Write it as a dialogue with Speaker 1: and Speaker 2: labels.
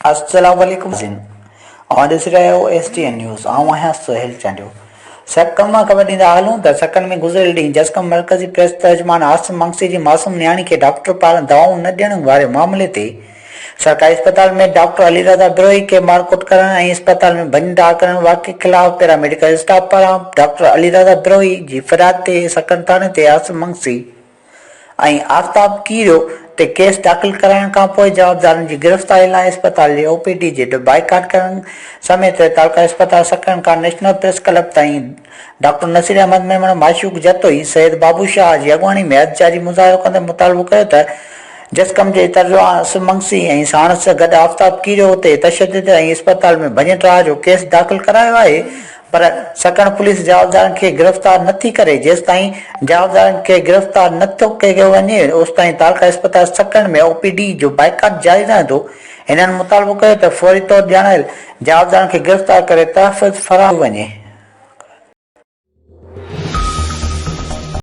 Speaker 1: السلام عليڪم ناظرين اوهان ڏسي رهيا آهيو ايس ٽي اين نيوز آئون آهيان سهيل چانڊيو سکر مان خبر ڏيندا هلون ته سکر ۾ گذريل ڏينهن جسقم مرڪزي پريس ترجمان عاصم منگسي جي معصوم نياڻي کي ڊاڪٽر پاران دوائون نه ڏيڻ واري معاملي تي سرڪاري اسپتال ۾ ڊاڪٽر علي رضا بروهي کي مارڪٽ ڪرڻ ۽ اسپتال ۾ ڀڃ ڊاهه ڪرڻ واقعي خلاف پيرا ميڊيڪل اسٽاف پاران ڊاڪٽر علي رضا بروهي جي فرياد تي سکر ٿاڻي تي عاصم منگسي ۽ آفتاب ڪيريو تي ڪيس داخل ڪرائڻ کانپوء جوابدارن جي گرفتاري لاء اسپتال جي او پي ڊي جي بائيڪاٽ ڪرڻ سميت تعلقه اسپتال سکر کان نيشنل پريس ڪلب تائين ڊاڪٽر نصير احمد ميمڻ، معشوق جتوئي، سيد بابو شاهه جي اڳواڻي ۾ احتجاجي مظاهرو ڪندي مطالبو ڪيو ته جسقم جي ترجمان اسلم منگسي ۽ ساڻس گڏ آفتاب ڪيريو تي تشدد ۽ اسپتال ۾ ڀڃ ڊاهه جو ڪيس داخل ڪرايو آهي پر سڪڻ پوليس جوابدارن کي گرفتار نه ٿي ڪري، جيستائين جوابدارن کي گرفتار نه ٿو ڪيو وڃي اوستائين تعلقه اسپتال سڪڻ ۾ او پي ڊي جو بائيڪاٽ جاري رهندو، هنن مطالبو ڪيو ته فوري طور ڄاڻايل جوابدارن کي گرفتار ڪري تحفظ فراهم ڪيو وڃي.